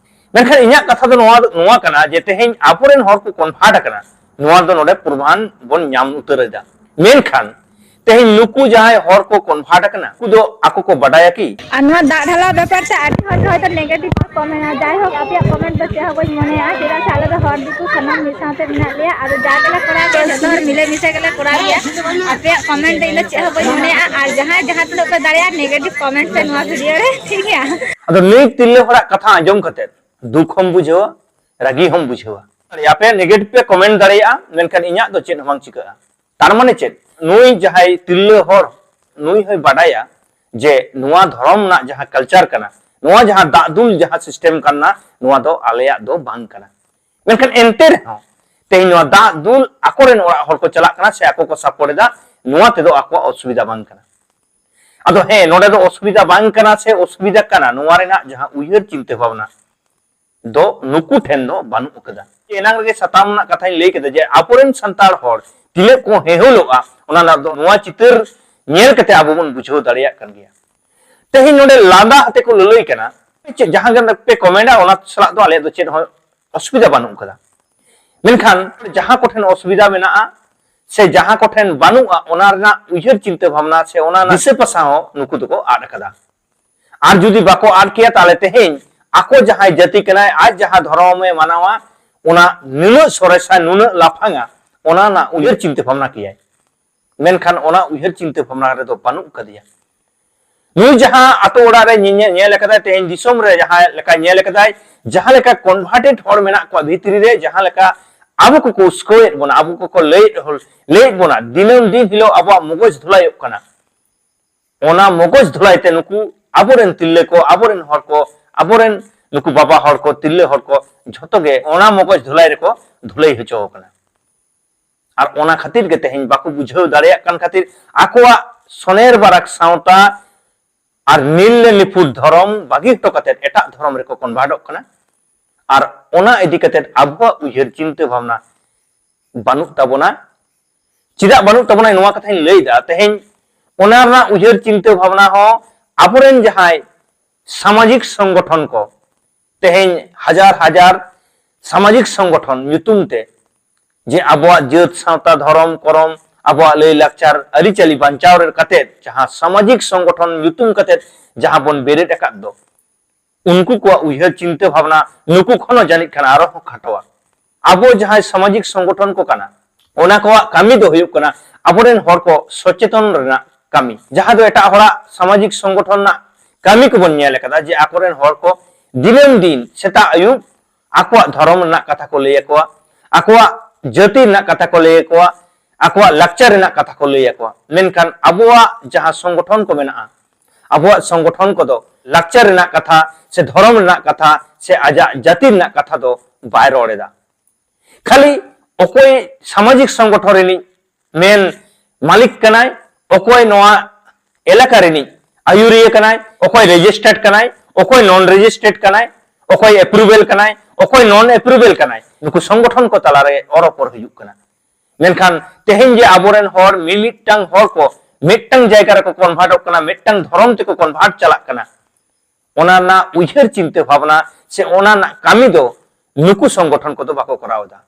ᱢᱮᱱᱠᱷᱟᱱ ᱤᱧᱟᱹᱜ ᱠᱟᱛᱷᱟ ᱫᱚ ᱱᱚᱣᱟ, ᱱᱚᱣᱟ ᱠᱟᱱᱟ ᱡᱮ ᱛᱮᱦᱮᱧ ᱟᱵᱚᱨᱮᱱ ᱦᱚᱲ ᱠᱚ ᱠᱚᱱᱵᱷᱟᱨᱴ ᱟᱠᱟᱱᱟ, ᱱᱚᱣᱟ ᱫᱚ ᱱᱚᱰᱮ ᱯᱨᱚᱢᱟᱱ ᱵᱚᱱ ᱧᱟᱢ ᱩᱛᱟᱹᱨ ᱮᱫᱟ᱾ ᱢᱮᱱᱠᱷᱟᱱ ᱛᱮᱦᱮᱧ ᱱᱩᱠᱩ ᱡᱟᱦᱟᱸᱭ ᱦᱚᱲ ᱠᱚ ᱠᱚᱱᱵᱷᱟᱨᱴ ᱟᱠᱟᱱᱟ, ᱩᱱᱠᱩ ᱫᱚ ᱟᱠᱚ ᱠᱚ ᱵᱟᱰᱟᱭᱟ ᱠᱤ? ᱟᱨ ᱱᱚᱣᱟ ᱫᱟᱜ ᱰᱷᱟᱞᱟ ᱵᱮᱯᱟᱨ ᱛᱮ ᱟᱹᱰᱤ ᱦᱚᱲ ᱜᱮ ᱦᱚᱭᱛᱳ ᱱᱮᱜᱮᱴᱤᱵᱷ ᱠᱚ ᱢᱮᱱᱟ, ᱡᱟᱭᱦᱳᱠ, ᱟᱯᱮᱭᱟᱜ ᱠᱚᱢᱮᱱᱴ ᱫᱚ ᱪᱮᱫ ᱦᱚᱸ ᱵᱟᱹᱧ ᱢᱚᱱᱮᱭᱟ, ᱪᱮᱫᱟᱜ ᱥᱮ ᱟᱞᱮ ᱫᱚ ᱦᱚᱲ ᱫᱤᱠᱩ ᱥᱟᱱᱟᱢ ᱢᱤᱫ ᱥᱟᱶᱛᱮ ᱢᱮᱱᱟᱜ ᱞᱮᱭᱟ᱾ ᱟᱫᱚ ᱡᱟ ᱜᱮᱞᱮ ᱠᱚᱨᱟᱣ ᱜᱮᱭᱟ, ᱡᱚᱛᱚ ᱦᱚᱲ ᱢᱤᱞᱮ ᱢᱤᱥᱮ ᱜᱮᱞᱮ ᱠᱚᱨᱟᱣ ᱜᱮᱭᱟ᱾ ᱟᱯᱮᱭᱟᱜ ᱠᱚᱢᱮᱱᱴ ᱫᱚ ᱤᱧ ᱫᱚ ᱪᱮᱫ ᱦᱚᱸ ᱵᱟᱹᱧ ᱢᱚᱱᱮᱭᱟ, ᱟᱨ ᱡᱟᱦᱟᱸᱭ ᱡᱟᱦᱟᱸ ᱛᱤᱱᱟᱹᱜ ᱯᱮ ᱫᱟᱲᱮᱭᱟᱜᱼᱟ, ᱱᱮᱜᱮᱴᱤᱵᱷ ᱠᱚᱢᱮᱱᱴ ᱯᱮ ᱱᱚᱣᱟ ᱵᱷᱤᱰᱤᱭᱳ ᱨᱮ, ᱴᱷᱤᱠ ᱜᱮᱭᱟ? ᱟᱫᱚ ᱱᱩᱭ ᱛᱤᱨᱞᱟᱹ ᱦᱚᱲᱟᱜ ᱠᱟᱛᱷᱟ ᱟᱸᱡᱚᱢ ᱠᱟᱛᱮ ᱫᱩᱠ ᱦᱚᱸᱢ ᱵᱩᱡᱷᱟᱹᱣᱟ, ᱨᱟᱹᱜᱤ ᱦᱚᱸᱢ ᱵᱩᱡᱷᱟᱹᱣᱟ᱾ ᱟᱯᱮ ᱱᱮᱜᱮᱴᱤᱵᱷ ᱯᱮ ᱠᱚᱢᱮᱱᱴ ᱫᱟᱲᱮᱭᱟᱜᱼᱟ, ᱢᱮᱱᱠᱷᱟᱱ ᱤᱧᱟᱹᱜ ᱫᱚ ᱪᱮᱫ ᱦᱚᱸ ᱵᱟᱝ ᱪᱤᱠᱟᱹᱜᱼᱟ᱾ ᱛᱟᱨ ᱢᱟᱱᱮ ᱪᱮᱫ? ᱱᱩᱭ ᱡᱟᱦᱟᱸᱭ ᱛᱤᱨᱞᱟᱹ ᱦᱚᱲ, ᱱᱩᱭ ᱦᱚᱸᱭ ᱵᱟᱰᱟᱭᱟ ᱡᱮ ᱱᱚᱣᱟ ᱫᱷᱚᱨᱚᱢ ᱨᱮᱱᱟᱜ ᱡᱟᱦᱟᱸ ᱠᱟᱞᱪᱟᱨ ᱠᱟᱱᱟ, ᱱᱚᱣᱟ ᱡᱟᱦᱟᱸ ᱫᱟᱜ ᱫᱩᱞ ᱡᱟᱦᱟᱸ ᱥᱤᱥᱴᱮᱢ ᱠᱟᱱᱟ, ᱱᱚᱣᱟ ᱫᱚ ᱟᱞᱮᱭᱟᱜ ᱫᱚ ᱵᱟᱝ ᱠᱟᱱᱟ᱾ ᱢᱮᱱᱠᱷᱟᱱ ᱮᱱᱛᱮ ᱨᱮᱦᱚᱸ ᱛᱮᱦᱮᱧ ᱱᱚᱣᱟ ᱫᱟᱜ ᱫᱩᱞ ᱟᱠᱚᱨᱮᱱ ᱚᱲᱟᱜ ᱦᱚᱲ ᱠᱚ ᱪᱟᱞᱟᱜ ᱠᱟᱱᱟ ᱥᱮ ᱟᱠᱚ ᱠᱚ ᱥᱟᱯᱳᱨᱴ ᱮᱫᱟ, ᱱᱚᱣᱟ ᱛᱮᱫᱚ ᱟᱠᱚᱣᱟᱜ ᱚᱥᱩᱵᱤᱫᱷᱟ ᱵᱟᱝ ᱠᱟᱱᱟ᱾ ᱟᱫᱚ ᱦᱮᱸ, ᱱᱚᱰᱮ ᱫᱚ ᱚᱥᱩᱵᱤᱫᱷᱟ ᱵᱟᱝ ᱠᱟᱱᱟ ᱥᱮ ᱚᱥᱩᱵᱤᱫᱷᱟ ᱠᱟᱱᱟ, ᱱᱚᱣᱟ ᱨᱮᱱᱟᱜ ᱡᱟᱦᱟᱸ ᱩᱭᱦᱟᱹᱨ ᱪᱤᱱᱛᱟᱹ ᱵᱷᱟᱵᱽᱱᱟ ᱫᱚ ᱱᱩᱠᱩ ᱴᱷᱮᱱ ᱫᱚ ᱵᱟᱹᱱᱩᱜ ᱟᱠᱟᱫᱟ᱾ ᱮᱱᱟᱝ ᱨᱮᱜᱮ ᱥᱟᱛᱟᱢ ᱨᱮᱱᱟᱜ ᱠᱟᱛᱷᱟᱧ ᱞᱟᱹᱭ ᱠᱮᱫᱟ ᱡᱮ ᱟᱵᱚᱨᱮᱱ ᱥᱟᱱᱛᱟᱲ ᱦᱚᱲ ᱛᱤᱱᱟᱹᱜ ᱠᱚ ᱦᱮᱦᱚᱞᱚᱜᱼᱟ, ᱚᱱᱟ ᱨᱮᱱᱟᱜ ᱫᱚ ᱱᱚᱣᱟ ᱪᱤᱛᱟᱹᱨ ᱧᱮᱞ ᱠᱟᱛᱮ ᱟᱵᱚ ᱵᱚᱱ ᱵᱩᱡᱷᱟᱹᱣ ᱫᱟᱲᱮᱭᱟᱜ ᱠᱟᱱ ᱜᱮᱭᱟ᱾ ᱛᱮᱦᱮᱧ ᱱᱚᱰᱮ ᱞᱟᱸᱫᱟ ᱟᱛᱮ ᱠᱚ ᱞᱟᱹᱞᱟᱹᱭ ᱠᱟᱱᱟ, ᱪᱮᱫ ᱡᱟᱦᱟᱸ ᱜᱮ ᱯᱮ ᱠᱚᱢᱮᱱᱴᱟ, ᱚᱱᱟ ᱥᱟᱞᱟᱜ ᱫᱚ ᱟᱞᱮᱭᱟᱜ ᱫᱚ ᱪᱮᱫ ᱦᱚᱸ ᱚᱥᱩᱵᱤᱫᱷᱟ ᱵᱟᱹᱱᱩᱜ ᱠᱟᱫᱟ᱾ ᱢᱮᱱᱠᱷᱟᱱ ᱡᱟᱦᱟᱸ ᱠᱚᱴᱷᱮᱱ ᱚᱥᱩᱵᱤᱫᱷᱟ ᱢᱮᱱᱟᱜᱼᱟ ᱥᱮ ᱡᱟᱦᱟᱸ ᱠᱚᱴᱷᱮᱱ ᱵᱟᱹᱱᱩᱜᱼᱟ, ᱚᱱᱟ ᱨᱮᱱᱟᱜ ᱩᱭᱦᱟᱹᱨ ᱪᱤᱱᱛᱟᱹ ᱵᱷᱟᱵᱽᱱᱟ ᱥᱮ ᱚᱱᱟ ᱨᱮᱱᱟᱜ ᱫᱤᱥᱟᱹ ᱯᱟᱥᱟ ᱦᱚᱸ ᱱᱩᱠᱩ ᱫᱚᱠᱚ ᱟᱫ ᱟᱠᱟᱫᱟ᱾ ᱟᱨ ᱡᱩᱫᱤ ᱵᱟᱠᱚ ᱟᱫ ᱠᱮᱭᱟ, ᱛᱟᱦᱞᱮ ᱛᱮᱦᱮᱧ ᱟᱠᱚ ᱡᱟᱦᱟᱸᱭ ᱡᱟᱹᱛᱤ ᱠᱟᱱᱟᱭ, ᱟᱡ ᱡᱟᱦᱟᱸ ᱫᱷᱚᱨᱚᱢᱮ ᱢᱟᱱᱟᱣᱟ, ᱚᱱᱟ ᱱᱩᱱᱟᱹᱜ ᱥᱚᱨᱮᱥᱟ, ᱱᱩᱱᱟᱹᱜ ᱞᱟᱯᱷᱟᱝᱟ, ᱚᱱᱟ ᱨᱮᱱᱟᱜ ᱩᱭᱦᱟᱹᱨ ᱪᱤᱱᱛᱟᱹ ᱵᱷᱟᱵᱽᱱᱟ ᱠᱮᱭᱟᱭ᱾ ᱢᱮᱱᱠᱷᱟᱱ ᱚᱱᱟ ᱩᱭᱦᱟᱹᱨ ᱪᱤᱱᱛᱟᱹ ᱵᱷᱟᱵᱽᱱᱟ ᱨᱮᱫᱚ ᱵᱟᱹᱱᱩᱜ ᱠᱟᱫᱮᱭᱟ᱾ ᱱᱩᱭ ᱡᱟᱦᱟᱸ ᱟᱛᱳ ᱚᱲᱟᱜ ᱨᱮ ᱧᱮᱧᱮᱞ, ᱧᱮᱞ ᱟᱠᱟᱫᱟᱭ, ᱛᱮᱦᱮᱧ ᱫᱤᱥᱚᱢ ᱨᱮ ᱡᱟᱦᱟᱸ ᱞᱮᱠᱟ ᱧᱮᱞ ᱟᱠᱟᱫᱟᱭ, ᱡᱟᱦᱟᱸ ᱞᱮᱠᱟ ᱠᱚᱱᱵᱷᱟᱨᱴᱮᱰ ᱦᱚᱲ ᱢᱮᱱᱟᱜ ᱠᱚᱣᱟ ᱵᱷᱤᱛᱨᱤ ᱨᱮ, ᱡᱟᱦᱟᱸ ᱞᱮᱠᱟ ᱟᱵᱚ ᱠᱚᱠᱚ ᱩᱥᱠᱟᱹᱣᱮᱫ ᱵᱚᱱᱟ, ᱟᱵᱚ ᱠᱚᱠᱚ ᱞᱟᱹᱭᱮᱫ ᱦᱚᱲ, ᱞᱟᱹᱭᱮᱫ ᱵᱚᱱᱟ, ᱫᱤᱱᱟᱹᱢ ᱫᱤᱱ ᱦᱤᱞᱳᱜ ᱟᱵᱚᱣᱟᱜ ᱢᱚᱜᱚᱡᱽ ᱫᱷᱩᱞᱟᱭᱚᱜ ᱠᱟᱱᱟ᱾ ᱚᱱᱟ ᱢᱚᱜᱚᱡᱽ ᱫᱷᱩᱞᱟᱭ ᱛᱮ ᱱᱩᱠᱩ ᱟᱵᱚᱨᱮᱱ ᱛᱤᱨᱞᱟᱹ ᱠᱚ, ᱟᱵᱚᱨᱮᱱ ᱦᱚᱲ ᱠᱚ, ᱟᱵᱚᱨᱮᱱ ᱱᱩᱠᱩ ᱵᱟᱵᱟ ᱦᱚᱲ ᱠᱚ, ᱛᱤᱨᱞᱟᱹ ᱦᱚᱲ ᱠᱚ, ᱡᱷᱚᱛᱚ ᱜᱮ ᱚᱱᱟ ᱢᱚᱜᱚᱡᱽ ᱫᱷᱩᱞᱟᱭ ᱨᱮᱠᱚ ᱫᱷᱩᱞᱟᱹᱭ ᱦᱚᱪᱚ ᱟᱠᱟᱱᱟ᱾ ᱟᱨ ᱚᱱᱟ ᱠᱷᱟᱹᱛᱤᱨ ᱜᱮ ᱛᱮᱦᱮᱧ ᱵᱟᱠᱚ ᱵᱩᱡᱷᱟᱹᱣ ᱫᱟᱲᱮᱭᱟᱜ ᱠᱟᱱ ᱠᱷᱟᱹᱛᱤᱨ ᱟᱠᱚᱣᱟᱜ ᱥᱚᱱᱮᱨ ᱵᱟᱨᱟᱠ ᱥᱟᱶᱛᱟ ᱟᱨ ᱱᱤᱞᱞᱮ ᱱᱤᱯᱷᱩᱴ ᱫᱷᱚᱨᱚᱢ ᱵᱟᱹᱜᱤ ᱦᱚᱴᱚ ᱠᱟᱛᱮᱫ ᱮᱴᱟᱜ ᱫᱷᱚᱨᱚᱢ ᱨᱮᱠᱚ ᱠᱚᱱᱵᱷᱟᱨᱴᱚᱜ ᱠᱟᱱᱟ᱾ ᱟᱨ ᱚᱱᱟ ᱤᱫᱤ ᱠᱟᱛᱮᱫ ᱟᱵᱚᱣᱟᱜ ᱩᱭᱦᱟᱹᱨ ᱪᱤᱱᱛᱟᱹ ᱵᱷᱟᱵᱽᱱᱟ ᱵᱟᱹᱱᱩᱜ ᱛᱟᱵᱚᱱᱟ᱾ ᱪᱮᱫᱟᱜ ᱵᱟᱹᱱᱩᱜ ᱛᱟᱵᱚᱱᱟ, ᱱᱚᱣᱟ ᱠᱟᱛᱷᱟᱧ ᱞᱟᱹᱭᱫᱟ᱾ ᱛᱮᱦᱮᱧ ᱚᱱᱟ ᱨᱮᱱᱟᱜ ᱩᱭᱦᱟᱹᱨ ᱪᱤᱱᱛᱟᱹ ᱵᱷᱟᱵᱽᱱᱟ ᱦᱚᱸ ᱟᱵᱚᱨᱮᱱ ᱡᱟᱦᱟᱸᱭ ᱥᱟᱢᱟᱡᱤᱠ ᱥᱚᱝᱜᱚᱴᱷᱚᱱ ᱠᱚ, ᱛᱮᱦᱮᱧ ᱦᱟᱡᱟᱨ ᱦᱟᱡᱟᱨ ᱥᱟᱢᱟᱡᱤᱠ ᱥᱚᱝᱜᱚᱴᱷᱚᱱ ᱧᱩᱛᱩᱢ ᱛᱮ, ᱡᱮ ᱟᱵᱚᱣᱟᱜ ᱡᱟᱹᱛ, ᱥᱟᱶᱛᱟ, ᱫᱷᱚᱨᱚᱢ, ᱠᱚᱨᱚᱢ, ᱟᱵᱚᱣᱟᱜ ᱞᱟᱹᱭ, ᱞᱟᱠᱪᱟᱨ, ᱟᱹᱨᱤᱪᱟᱹᱞᱤ ᱵᱟᱧᱪᱟᱣ ᱨᱮ ᱠᱟᱛᱮᱫ ᱡᱟᱦᱟᱸ ᱥᱟᱢᱟᱡᱤᱠ ᱥᱚᱝᱜᱚᱴᱷᱚᱱ ᱧᱩᱛᱩᱢ ᱠᱟᱛᱮᱫ ᱡᱟᱦᱟᱸ ᱵᱚᱱ ᱵᱮᱨᱮᱫ ᱟᱠᱟᱫ ᱫᱚ, ᱩᱱᱠᱩ ᱠᱚᱣᱟᱜ ᱩᱭᱦᱟᱹᱨ ᱪᱤᱱᱛᱟᱹ ᱵᱷᱟᱵᱽᱱᱟ ᱱᱩᱠᱩ ᱠᱷᱚᱱ ᱦᱚᱸ ᱡᱟᱹᱱᱤᱡ ᱠᱷᱟᱱ ᱟᱨᱚ ᱦᱚᱸ ᱠᱷᱟᱴᱚᱣᱟ᱾ ᱟᱵᱚ ᱡᱟᱦᱟᱸᱭ ᱥᱟᱢᱟᱡᱤᱠ ᱥᱚᱝᱜᱚᱴᱷᱚᱱ ᱠᱚ ᱠᱟᱱᱟ, ᱚᱱᱟ ᱠᱚᱣᱟᱜ ᱠᱟᱹᱢᱤ ᱫᱚ ᱦᱩᱭᱩᱜ ᱠᱟᱱᱟ ᱟᱵᱚᱨᱮᱱ ᱦᱚᱲ ᱠᱚ ᱥᱚᱪᱮᱛᱚᱱ ᱨᱮᱱᱟᱜ ᱠᱟᱹᱢᱤ, ᱡᱟᱦᱟᱸ ᱫᱚ ᱮᱴᱟᱜ ᱦᱚᱲᱟᱜ ᱥᱟᱢᱟᱡᱤᱠ ᱥᱚᱝᱜᱚᱴᱷᱚᱱ ᱨᱮᱱᱟᱜ ᱠᱟᱹᱢᱤ ᱠᱚᱵᱚᱱ ᱧᱮᱞ ᱟᱠᱟᱫᱟ, ᱡᱮ ᱟᱠᱚᱨᱮᱱ ᱦᱚᱲ ᱠᱚ ᱫᱤᱱᱟᱹᱢ ᱫᱤᱱ ᱥᱮᱛᱟᱜ ᱟᱹᱭᱩᱵ ᱟᱠᱚᱣᱟᱜ ᱫᱷᱚᱨᱚᱢ ᱨᱮᱱᱟᱜ ᱠᱟᱛᱷᱟ ᱠᱚ ᱞᱟᱹᱭ ᱟᱠᱚᱣᱟ, ᱟᱠᱚᱣᱟᱜ ᱡᱟᱹᱛᱤ ᱨᱮᱱᱟᱜ ᱠᱟᱛᱷᱟ ᱠᱚ ᱞᱟᱹᱭ ᱟᱠᱚᱣᱟ, ᱟᱠᱚᱣᱟᱜ ᱞᱟᱠᱪᱟᱨ ᱨᱮᱱᱟᱜ ᱠᱟᱛᱷᱟ ᱠᱚ ᱞᱟᱹᱭ ᱟᱠᱚᱣᱟ᱾ ᱢᱮᱱᱠᱷᱟᱱ ᱟᱵᱚᱣᱟᱜ ᱡᱟᱦᱟᱸ ᱥᱚᱝᱜᱚᱴᱷᱚᱱ ᱠᱚ ᱢᱮᱱᱟᱜᱼᱟ, ᱟᱵᱚᱣᱟᱜ ᱥᱚᱝᱜᱚᱴᱷᱚᱱ ᱠᱚᱫᱚ ᱞᱟᱠᱪᱟᱨ ᱨᱮᱱᱟᱜ ᱠᱟᱛᱷᱟ ᱥᱮ ᱫᱷᱚᱨᱚᱢ ᱨᱮᱱᱟᱜ ᱠᱟᱛᱷᱟ ᱥᱮ ᱟᱡᱟᱜ ᱡᱟᱹᱛᱤ ᱨᱮᱱᱟᱜ ᱠᱟᱛᱷᱟ ᱫᱚ ᱵᱟᱭ ᱨᱚᱲ ᱮᱫᱟ᱾ ᱠᱷᱟᱹᱞᱤ ᱚᱠᱚᱭ ᱥᱟᱢᱟᱡᱤᱠ ᱥᱚᱝᱜᱚᱴᱷᱚᱱ ᱨᱤᱱᱤᱡ ᱢᱮᱱ ᱢᱟᱹᱞᱤᱠ ᱠᱟᱱᱟᱭ, ᱚᱠᱚᱭ ᱱᱚᱣᱟ ᱮᱞᱟᱠᱟ ᱨᱤᱱᱤᱡ ᱟᱹᱭᱩᱨᱤᱭᱟᱹ ᱠᱟᱱᱟᱭ, ᱚᱠᱚᱭ ᱨᱮᱡᱤᱥᱴᱟᱨᱰ ᱠᱟᱱᱟᱭ, ᱚᱠᱚᱭ ᱱᱚᱱ ᱨᱮᱡᱤᱥᱴᱟᱨᱰ ᱠᱟᱱᱟᱭ, ᱚᱠᱚᱭ ᱮᱯᱨᱩᱵᱷᱮᱞ ᱠᱟᱱᱟᱭ, ᱚᱠᱚᱭ ᱱᱚᱱ ᱮᱯᱨᱩᱵᱷᱮᱞ ᱠᱟᱱᱟᱭ, ᱱᱩᱠᱩ ᱥᱚᱝᱜᱚᱴᱷᱚᱱ ᱠᱚ ᱛᱟᱞᱟᱨᱮ ᱚᱨᱚᱯᱚᱨ ᱦᱩᱭᱩᱜ ᱠᱟᱱᱟ᱾ ᱢᱮᱱᱠᱷᱟᱱ ᱛᱮᱦᱮᱧ ᱡᱮ ᱟᱵᱚᱨᱮᱱ ᱦᱚᱲ ᱢᱤᱢᱤᱫᱴᱟᱝ ᱦᱚᱲ ᱠᱚ ᱢᱤᱫᱴᱟᱝ ᱡᱟᱭᱜᱟ ᱨᱮᱠᱚ ᱠᱚᱱᱵᱷᱟᱨᱴᱚᱜ ᱠᱟᱱᱟ, ᱢᱤᱫᱴᱟᱝ ᱫᱷᱚᱨᱚᱢ ᱛᱮᱠᱚ ᱠᱚᱱᱵᱷᱟᱨᱴ ᱪᱟᱞᱟᱜ ᱠᱟᱱᱟ, ᱚᱱᱟ ᱨᱮᱱᱟᱜ ᱩᱭᱦᱟᱹᱨ ᱪᱤᱱᱛᱟᱹ ᱵᱷᱟᱵᱽᱱᱟ ᱥᱮ ᱚᱱᱟ ᱨᱮᱱᱟᱜ ᱠᱟᱹᱢᱤ ᱫᱚ ᱱᱩᱠᱩ ᱥᱚᱝᱜᱚᱴᱷᱚᱱ ᱠᱚᱫᱚ ᱵᱟᱠᱚ ᱠᱚᱨᱟᱣ ᱮᱫᱟ᱾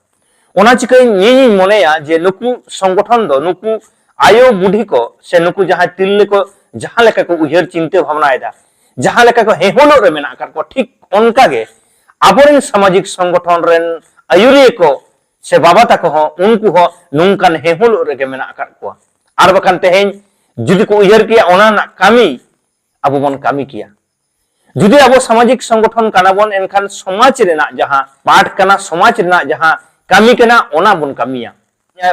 ᱚᱱᱟ ᱪᱤᱠᱟᱹ ᱤᱧᱤᱧ ᱢᱚᱱᱮᱭᱟ ᱡᱮ ᱱᱩᱠᱩ ᱥᱚᱝᱜᱚᱴᱷᱚᱱ ᱫᱚ ᱱᱩᱠᱩ ᱟᱭᱳ ᱵᱩᱰᱷᱤ ᱠᱚ ᱥᱮ ᱱᱩᱠᱩ ᱡᱟᱦᱟᱸᱭ ᱛᱤᱨᱞᱟᱹ ᱠᱚ ᱡᱟᱦᱟᱸ ᱞᱮᱠᱟ ᱠᱚ ᱩᱭᱦᱟᱹᱨ ᱪᱤᱱᱛᱟᱹ ᱵᱷᱟᱵᱽᱱᱟᱭᱮᱫᱟ, ᱡᱟᱦᱟᱸ ᱞᱮᱠᱟ ᱠᱚ ᱦᱮᱦᱚᱞᱚᱜ ᱨᱮ ᱢᱮᱱᱟᱜ ᱟᱠᱟᱫ ᱠᱚᱣᱟ, ᱴᱷᱤᱠ ᱚᱱᱠᱟ ᱜᱮ ᱟᱵᱚᱨᱮᱱ ᱥᱟᱢᱟᱡᱤᱠ ᱥᱚᱝᱜᱚᱴᱷᱚᱱ ᱨᱮᱱ ᱟᱹᱭᱩᱨᱤᱭᱟᱹ ᱠᱚ ᱥᱮ ᱵᱟᱵᱟ ᱛᱟᱠᱚ ᱦᱚᱸ ᱩᱱᱠᱩ ᱦᱚᱸ ᱱᱚᱝᱠᱟᱱ ᱦᱮᱦᱚᱞᱚᱜ ᱨᱮᱜᱮ ᱢᱮᱱᱟᱜ ᱟᱠᱟᱫ ᱠᱚᱣᱟ᱾ ᱟᱨ ᱵᱟᱠᱷᱟᱱ ᱛᱮᱦᱮᱧ ᱡᱩᱫᱤ ᱠᱚ ᱩᱭᱦᱟᱹᱨ ᱠᱮᱭᱟ, ᱚᱱᱟ ᱨᱮᱱᱟᱜ ᱠᱟᱹᱢᱤ ᱟᱵᱚ ᱵᱚᱱ ᱠᱟᱹᱢᱤ ᱠᱮᱭᱟ᱾ ᱡᱩᱫᱤ ᱟᱵᱚ ᱥᱟᱢᱟᱡᱤᱠ ᱥᱚᱝᱜᱚᱴᱷᱚᱱ ᱠᱟᱱᱟ ᱵᱚᱱ, ᱮᱱᱠᱷᱟᱱ ᱥᱚᱢᱟᱡᱽ ᱨᱮᱱᱟᱜ ᱡᱟᱦᱟᱸ ᱯᱟᱴ ᱠᱟᱱᱟ, ᱥᱚᱢᱟᱡᱽ ᱨᱮᱱᱟᱜ ᱡᱟᱦᱟᱸ ᱠᱟᱹᱢᱤ ᱠᱟᱱᱟ, ᱚᱱᱟ ᱵᱚᱱ ᱠᱟᱹᱢᱤᱭᱟ᱾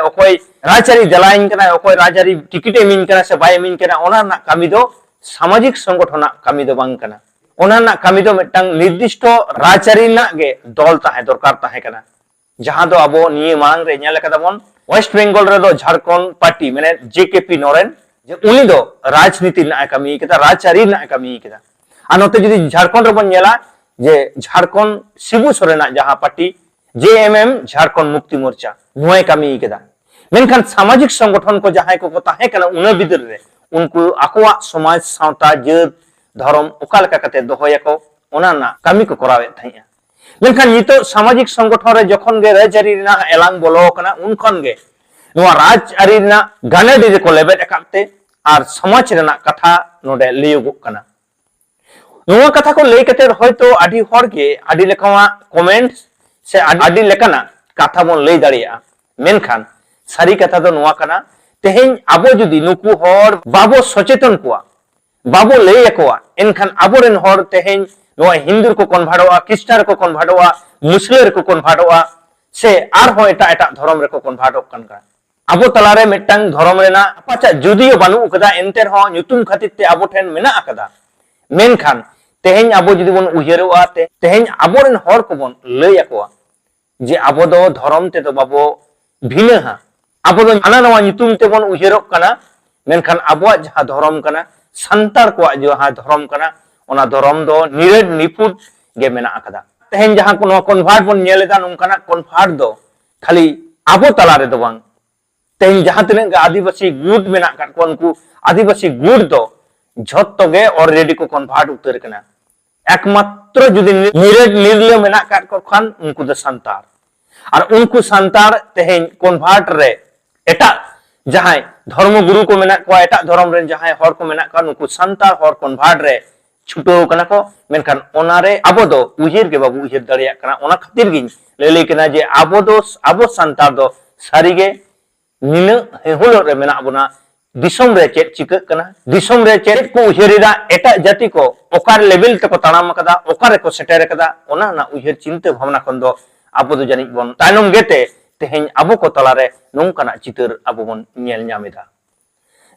ᱚᱠᱚᱭ ᱨᱟᱡᱽᱟᱹᱨᱤ ᱫᱮᱞᱟᱧ ᱠᱟᱱᱟ, ᱚᱠᱚᱭ ᱨᱟᱡᱽᱟᱹᱨᱤ ᱴᱤᱠᱤᱴ ᱮ ᱤᱢᱟᱹᱧ ᱠᱟᱱᱟ ᱥᱮ ᱵᱟᱭ ᱤᱢᱟᱹᱧ ᱠᱟᱱᱟ, ᱚᱱᱟ ᱨᱮᱱᱟᱜ ᱠᱟᱹᱢᱤ ᱫᱚ ᱥᱟᱢᱟᱡᱤᱠ ᱥᱚᱝᱜᱚᱴᱷᱚᱱᱟᱜ ᱠᱟᱹᱢᱤ ᱫᱚ ᱵᱟᱝ ᱠᱟᱱᱟ᱾ ᱚᱱᱟ ᱨᱮᱱᱟᱜ ᱠᱟᱹᱢᱤ ᱫᱚ ᱢᱤᱫᱴᱟᱝ ᱱᱤᱨᱫᱤᱥᱴᱚ ᱨᱟᱡᱽᱟᱹᱨᱤ ᱨᱮᱱᱟᱜ ᱜᱮ ᱫᱚᱞ ᱛᱟᱦᱮᱸ ᱫᱚᱨᱠᱟᱨ ᱛᱟᱦᱮᱸ ᱠᱟᱱᱟ᱾ ᱡᱟᱦᱟᱸ ᱫᱚ ᱟᱵᱚ ᱱᱤᱭᱟᱹ ᱢᱟᱲᱟᱝ ᱨᱮ ᱧᱮᱞ ᱟᱠᱟᱫᱟ ᱵᱚᱱ, ᱳᱭᱮᱥᱴ ᱵᱮᱝᱜᱚᱞ ᱨᱮᱫᱚ ᱡᱷᱟᱲᱠᱷᱚᱸᱰ ᱯᱟᱨᱴᱤ, ᱢᱟᱱᱮ ᱡᱮ ᱠᱮ ᱯᱤ ᱱᱚᱨᱮᱱ, ᱡᱮ ᱩᱱᱤ ᱫᱚ ᱨᱟᱡᱽᱱᱤᱛᱤ ᱨᱮᱱᱟᱜ ᱮ ᱠᱟᱹᱢᱤ ᱠᱮᱫᱟ, ᱨᱟᱡᱽᱟᱹᱨᱤ ᱨᱮᱱᱟᱜ ᱮ ᱠᱟᱹᱢᱤ ᱠᱮᱫᱟ᱾ ᱟᱨ ᱱᱚᱛᱮ ᱡᱩᱫᱤ ᱡᱷᱟᱲᱠᱷᱚᱸᱰ ᱨᱮᱵᱚᱱ ᱧᱮᱞᱟ, ᱡᱮ ᱡᱷᱟᱲᱠᱷᱚᱸᱰ ᱥᱤᱵᱩ ᱥᱚᱨᱮᱱᱟᱜ ᱡᱟᱦᱟᱸ ᱯᱟᱨᱴᱤ, ᱡᱮ ᱮᱢ ᱮᱢ, ᱡᱷᱟᱲᱠᱷᱚᱸᱰ ᱢᱩᱠᱛᱤ ᱢᱳᱨᱪᱟ, ᱱᱚᱣᱟᱭ ᱠᱟᱹᱢᱤ ᱠᱮᱫᱟ᱾ ᱢᱮᱱᱠᱷᱟᱱ ᱥᱟᱢᱟᱡᱤᱠ ᱥᱚᱝᱜᱚᱴᱷᱚᱱ ᱠᱚ ᱡᱟᱦᱟᱸᱭ ᱠᱚᱠᱚ ᱛᱟᱦᱮᱸ ᱠᱟᱱᱟ ᱩᱱᱟᱹ ᱵᱤᱫᱟᱹᱞ ᱨᱮ, ᱩᱱᱠᱩ ᱟᱠᱚᱣᱟᱜ ᱥᱚᱢᱟᱡᱽ, ᱥᱟᱶᱛᱟ, ᱡᱟᱹᱛ, ᱫᱷᱚᱨᱚᱢ ᱚᱠᱟ ᱞᱮᱠᱟ ᱠᱟᱛᱮ ᱫᱚᱦᱚᱭᱟᱠᱚ, ᱚᱱᱟ ᱨᱮᱱᱟᱜ ᱠᱟᱹᱢᱤ ᱠᱚ ᱠᱚᱨᱟᱣᱮᱫ ᱛᱟᱦᱮᱸᱫᱼᱟ᱾ ᱢᱮᱱᱠᱷᱟᱱ ᱱᱤᱛᱚᱜ ᱥᱟᱢᱟᱡᱤᱠ ᱥᱚᱝᱜᱚᱴᱷᱚᱱ ᱨᱮ ᱡᱚᱠᱷᱚᱱ ᱜᱮ ᱨᱟᱡᱽᱟᱹᱨᱤ ᱨᱮᱱᱟᱜ ᱮᱞᱟᱝ ᱵᱚᱞᱚ ᱟᱠᱟᱱᱟ, ᱩᱱ ᱠᱷᱚᱱ ᱜᱮ ᱱᱚᱣᱟ ᱨᱟᱡᱽᱟᱹᱨᱤ ᱨᱮᱱᱟᱜ ᱜᱟᱱᱟᱰᱤ ᱨᱮᱠᱚ ᱞᱮᱵᱮᱫ ᱟᱠᱟᱫ ᱛᱮ ᱟᱨ ᱥᱚᱢᱟᱡᱽ ᱨᱮᱱᱟᱜ ᱠᱟᱛᱷᱟ ᱱᱚᱰᱮ ᱞᱟᱹᱭᱚᱜᱚᱜ ᱠᱟᱱᱟ᱾ ᱱᱚᱣᱟ ᱠᱟᱛᱷᱟ ᱠᱚ ᱞᱟᱹᱭ ᱠᱟᱛᱮ ᱦᱚᱭᱛᱳ ᱟᱹᱰᱤ ᱦᱚᱲ ᱜᱮ ᱟᱹᱰᱤ ᱞᱮᱠᱟᱱᱟᱜ ᱠᱚᱢᱮᱱᱴ ᱥᱮ ᱟᱹᱰᱤ, ᱟᱹᱰᱤ ᱞᱮᱠᱟᱱᱟᱜ ᱠᱟᱛᱷᱟ ᱵᱚᱱ ᱞᱟᱹᱭ ᱫᱟᱲᱮᱭᱟᱜᱼᱟ᱾ ᱢᱮᱱᱠᱷᱟᱱ ᱥᱟᱹᱨᱤ ᱠᱟᱛᱷᱟ ᱫᱚ ᱱᱚᱣᱟ ᱠᱟᱱᱟ, ᱛᱮᱦᱮᱧ ᱟᱵᱚ ᱡᱩᱫᱤ ᱱᱩᱠᱩ ᱦᱚᱲ ᱵᱟᱵᱚ ᱥᱚᱪᱮᱛᱚᱱ ᱠᱚᱣᱟ, ᱵᱟᱵᱚ ᱞᱟᱹᱭ ᱟᱠᱚᱣᱟ, ᱮᱱᱠᱷᱟᱱ ᱟᱵᱚᱨᱮᱱ ᱦᱚᱲ ᱛᱮᱦᱮᱧ ᱱᱚᱣᱟ ᱦᱤᱱᱫᱩ ᱨᱮᱠᱚ ᱠᱚᱱᱵᱷᱟᱨᱴᱚᱜᱼᱟ, ᱠᱷᱨᱤᱥᱴᱟᱱ ᱨᱮᱠᱚ ᱠᱚᱱᱵᱷᱟᱨᱴᱚᱜᱼᱟ, ᱢᱩᱥᱞᱟᱹ ᱨᱮᱠᱚ ᱠᱚᱱᱵᱷᱟᱨᱴᱚᱜᱼᱟ, ᱥᱮ ᱟᱨᱦᱚᱸ ᱮᱴᱟᱜ ᱮᱴᱟᱜ ᱫᱷᱚᱨᱚᱢ ᱨᱮᱠᱚ ᱠᱚᱱᱵᱷᱟᱨᱴᱚᱜ ᱠᱟᱱ ᱠᱟᱱᱟ᱾ ᱟᱵᱚ ᱛᱟᱞᱟᱨᱮ ᱢᱤᱫᱴᱟᱝ ᱫᱷᱚᱨᱚᱢ ᱨᱮᱱᱟᱜ ᱟᱯᱟᱪᱟᱜ ᱡᱩᱫᱤᱭᱳ ᱵᱟᱹᱱᱩᱜ ᱟᱠᱟᱫᱟ, ᱮᱱᱛᱮ ᱨᱮᱦᱚᱸ ᱧᱩᱛᱩᱢ ᱠᱷᱟᱹᱛᱤᱨ ᱛᱮ ᱟᱵᱚ ᱴᱷᱮᱱ ᱢᱮᱱᱟᱜ ᱟᱠᱟᱫᱟ᱾ ᱢᱮᱱᱠᱷᱟᱱ ᱛᱮᱦᱮᱧ ᱟᱵᱚ ᱡᱩᱫᱤ ᱵᱚᱱ ᱩᱭᱦᱟᱹᱨᱚᱜᱼᱟ, ᱛᱮ-, ᱛᱮᱦᱮᱧ ᱟᱵᱚᱨᱮᱱ ᱦᱚᱲ ᱠᱚᱵᱚᱱ ᱞᱟᱹᱭ ᱟᱠᱚᱣᱟ ᱡᱮ ᱟᱵᱚ ᱫᱚ ᱫᱷᱚᱨᱚᱢ ᱛᱮᱫᱚ ᱵᱟᱵᱚ ᱵᱷᱤᱱᱟᱹᱦᱟ, ᱟᱵᱚ ᱫᱚ ᱦᱟᱱᱟ ᱱᱟᱣᱟ ᱧᱩᱛᱩᱢ ᱛᱮᱵᱚᱱ ᱩᱭᱦᱟᱹᱨᱚᱜ ᱠᱟᱱᱟ, ᱢᱮᱱᱠᱷᱟᱱ ᱟᱵᱚᱣᱟᱜ ᱡᱟᱦᱟᱸ ᱫᱷᱚᱨᱚᱢ ᱠᱟᱱᱟ, ᱥᱟᱱᱛᱟᱲ ᱠᱚᱣᱟᱜ ᱡᱟᱦᱟᱸ ᱫᱷᱚᱨᱚᱢ ᱠᱟᱱᱟ, ᱚᱱᱟ ᱫᱷᱚᱨᱚᱢ ᱫᱚ ᱱᱤᱨᱟᱹᱴ ᱱᱤᱯᱷᱩᱴ ᱜᱮ ᱢᱮᱱᱟᱜ ᱟᱠᱟᱫᱟ᱾ ᱛᱮᱦᱮᱧ ᱡᱟᱦᱟᱸ ᱠᱚ ᱱᱚᱣᱟ ᱠᱚᱱᱵᱷᱟᱨᱴ ᱵᱚᱱ ᱧᱮᱞ ᱮᱫᱟ, ᱱᱚᱝᱠᱟᱱᱟᱜ ᱠᱚᱱᱵᱷᱟᱨᱴ ᱫᱚ ᱠᱷᱟᱹᱞᱤ ᱟᱵᱚ ᱛᱟᱞᱟ ᱨᱮᱫᱚ ᱵᱟᱝ, ᱛᱮᱦᱮᱧ ᱡᱟᱦᱟᱸ ᱛᱤᱱᱟᱹᱜ ᱜᱮ ᱟᱹᱫᱤᱵᱟᱹᱥᱤ ᱜᱩᱴ ᱢᱮᱱᱟᱜ ᱟᱠᱟᱫ ᱠᱚᱣᱟ, ᱩᱱᱠᱩ ᱟᱹᱫᱤᱵᱟᱹᱥᱤ ᱜᱩᱴ ᱫᱚ ᱡᱷᱚᱛᱚ ᱜᱮ already ᱠᱚ convert ᱩᱛᱟᱹᱨ ᱠᱟᱱᱟ᱾ ᱮᱠᱢᱟᱛᱨᱚ ᱡᱩᱫᱤ ᱱᱤᱨᱟᱹᱴ ᱱᱤᱨᱞᱟᱹ ᱢᱮᱱᱟᱜ ᱟᱠᱟᱫ ᱠᱚ ᱠᱷᱟᱱ, ᱩᱱᱠᱩ ᱫᱚ ᱥᱟᱱᱛᱟᱲ᱾ ᱟᱨ ᱩᱱᱠᱩ ᱥᱟᱱᱛᱟᱲ ᱛᱮᱦᱮᱧ convert ᱨᱮ ᱮᱴᱟᱜ ᱡᱟᱦᱟᱸᱭ ᱫᱷᱚᱨᱢᱚ ᱜᱩᱨᱩ ᱠᱚ ᱢᱮᱱᱟᱜ ᱠᱚᱣᱟ, ᱮᱴᱟᱜ ᱫᱷᱚᱨᱚᱢ ᱨᱮᱱ ᱡᱟᱦᱟᱸᱭ ᱦᱚᱲ ᱠᱚ ᱢᱮᱱᱟᱜ ᱠᱚᱣᱟ, ᱱᱩᱠᱩ ᱥᱟᱱᱛᱟᱲ ᱦᱚᱲ convert ᱨᱮ ᱪᱷᱩᱴᱟᱹᱣ ᱠᱟᱱᱟ ᱠᱚ᱾ ᱢᱮᱱᱠᱷᱟᱱ ᱚᱱᱟᱨᱮ ᱟᱵᱚ ᱫᱚ ᱩᱭᱦᱟᱹᱨ ᱜᱮ ᱵᱟᱵᱚ ᱩᱭᱦᱟᱹᱨ ᱫᱟᱲᱮᱭᱟᱜ ᱠᱟᱱᱟ᱾ ᱚᱱᱟ ᱠᱷᱟᱹᱛᱤᱨ ᱜᱤᱧ ᱞᱟᱹᱞᱟᱹᱭ ᱠᱟᱱᱟ ᱡᱮ ᱟᱵᱚ ᱫᱚ, ᱟᱵᱚ ᱥᱟᱱᱛᱟᱲ ᱫᱚ ᱥᱟᱹᱨᱤᱜᱮ ᱱᱤᱱᱟᱹᱜ ᱦᱮᱦᱩᱞᱚᱜ ᱨᱮ ᱢᱮᱱᱟᱜ ᱵᱚᱱᱟ᱾ ᱫᱤᱥᱚᱢ ᱨᱮ ᱪᱮᱫ ᱪᱤᱠᱟᱹᱜ ᱠᱟᱱᱟ, ᱫᱤᱥᱚᱢ ᱨᱮ ᱪᱮᱫ ᱠᱚ ᱩᱭᱦᱟᱹᱨ ᱮᱫᱟ, ᱮᱴᱟᱜ ᱡᱟᱹᱛᱤ ᱠᱚ ᱚᱠᱟ level ᱛᱮᱠᱚ ᱛᱟᱲᱟᱢ ᱟᱠᱟᱫᱟ, ᱚᱠᱟ ᱨᱮᱠᱚ ᱥᱮᱴᱮᱨ ᱟᱠᱟᱫᱟ, ᱚᱱᱟ ᱨᱮᱱᱟᱜ ᱩᱭᱦᱟᱹᱨ ᱪᱤᱱᱛᱟᱹ ᱵᱷᱟᱵᱽᱱᱟ ᱠᱷᱚᱱ ᱫᱚ ᱟᱵᱚ ᱫᱚ ᱡᱟᱹᱱᱤᱡ ᱵᱚᱱ ᱛᱟᱭᱱᱚᱢ ᱜᱮᱛᱮ ᱛᱮᱦᱮᱧ ᱟᱵᱚ ᱠᱚ ᱛᱟᱞᱟᱨᱮ ᱱᱚᱝᱠᱟᱱᱟᱜ ᱪᱤᱛᱟᱹᱨ ᱟᱵᱚ ᱵᱚᱱ ᱧᱮᱞ ᱧᱟᱢ ᱮᱫᱟ᱾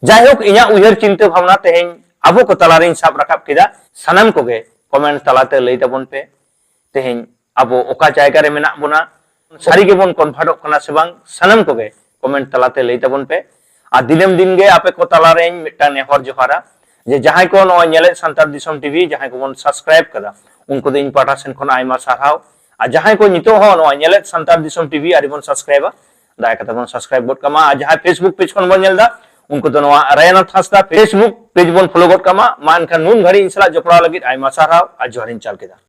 ᱡᱟᱭᱦᱳᱠ, ᱤᱧᱟᱹᱜ ᱩᱭᱦᱟᱹᱨ ᱪᱤᱱᱛᱟᱹ ᱵᱷᱟᱵᱽᱱᱟ ᱛᱮᱦᱮᱧ ᱟᱵᱚ ᱠᱚ ᱛᱟᱞᱟᱨᱮᱧ ᱥᱟᱵ ᱨᱟᱠᱟᱵ ᱠᱮᱫᱟ᱾ ᱥᱟᱱᱟᱢ ᱠᱚᱜᱮ comment ᱛᱟᱞᱟᱛᱮ ᱞᱟᱹᱭ ᱛᱟᱵᱚᱱ ᱯᱮ, ᱛᱮᱦᱮᱧ ᱟᱵᱚ ᱚᱠᱟ ᱡᱟᱭᱜᱟ ᱨᱮ ᱢᱮᱱᱟᱜ ᱵᱚᱱᱟ, ᱥᱟᱹᱨᱤ ᱜᱮᱵᱚᱱ convertᱚᱜ ᱠᱟᱱᱟ ᱥᱮ ᱵᱟᱝ, ᱥᱟᱱᱟᱢ ᱠᱚᱜᱮ comment ᱛᱟᱞᱟᱛᱮ ᱞᱟᱹᱭ ᱛᱟᱵᱚᱱ ᱯᱮ᱾ ᱟᱨ ᱫᱤᱱᱟᱹᱢ ᱫᱤᱱ ᱜᱮ ᱟᱯᱮ ᱠᱚ ᱛᱟᱞᱟᱨᱮᱧ ᱢᱤᱫᱴᱟᱝ ᱱᱮᱦᱚᱨ ᱡᱚᱦᱟᱨᱟ ᱡᱮ ᱡᱟᱦᱟᱸᱭ ᱠᱚ ᱱᱚᱣᱟ ᱧᱮᱞᱮᱫ ᱥᱟᱱᱛᱟᱲ ᱫᱤᱥᱚᱢ ᱴᱤᱵᱷᱤ, ᱡᱟᱦᱟᱸᱭ ᱠᱚᱵᱚᱱ subscribe ᱠᱟᱫᱟ, ᱩᱱᱠᱩ ᱫᱚ ᱤᱧ ᱯᱟᱦᱴᱟ ᱥᱮᱱ ᱠᱷᱚᱱ ᱟᱭᱢᱟ ᱥᱟᱨᱦᱟᱣ᱾ ᱟᱨ ᱡᱟᱦᱟᱸᱭ ᱠᱚ ᱱᱤᱛᱚᱜ ᱦᱚᱸ ᱱᱚᱣᱟ ᱧᱮᱞᱮᱫ ᱥᱟᱱᱛᱟᱲ ᱫᱤᱥᱚᱢ ᱴᱤᱵᱷᱤ ᱟᱹᱣᱨᱤ ᱵᱚᱱ subscribeᱟ, ᱫᱟᱭᱟ ᱠᱟᱛᱮ ᱵᱚᱱ subscribe ᱜᱚᱫ ᱠᱟᱜ ᱢᱟ᱾ ᱟᱨ ᱡᱟᱦᱟᱸᱭ Facebook page ᱠᱷᱚᱱ ᱵᱚᱱ ᱧᱮᱞ ᱮᱫᱟ, ᱩᱱᱠᱩ ᱫᱚ ᱱᱚᱣᱟ ᱨᱟᱭᱱᱟᱛᱷ ᱦᱟᱸᱥᱫᱟ Facebook page ᱵᱚᱱ follow ᱜᱚᱫ ᱠᱟᱜ ᱢᱟ᱾ ᱢᱟ ᱮᱱᱠᱷᱟᱱ ᱱᱩᱱ ᱜᱷᱟᱹᱲᱤᱡ ᱤᱧ ᱥᱟᱞᱟᱜ ᱡᱚᱯᱲᱟᱣ ᱞᱟᱹᱜᱤᱫ ᱟᱭᱢᱟ ᱥᱟᱨᱦᱟᱣ ᱟᱨ ᱡᱚᱦᱟᱨᱤᱧ ᱪᱟᱞ ᱠᱮᱫᱟ᱾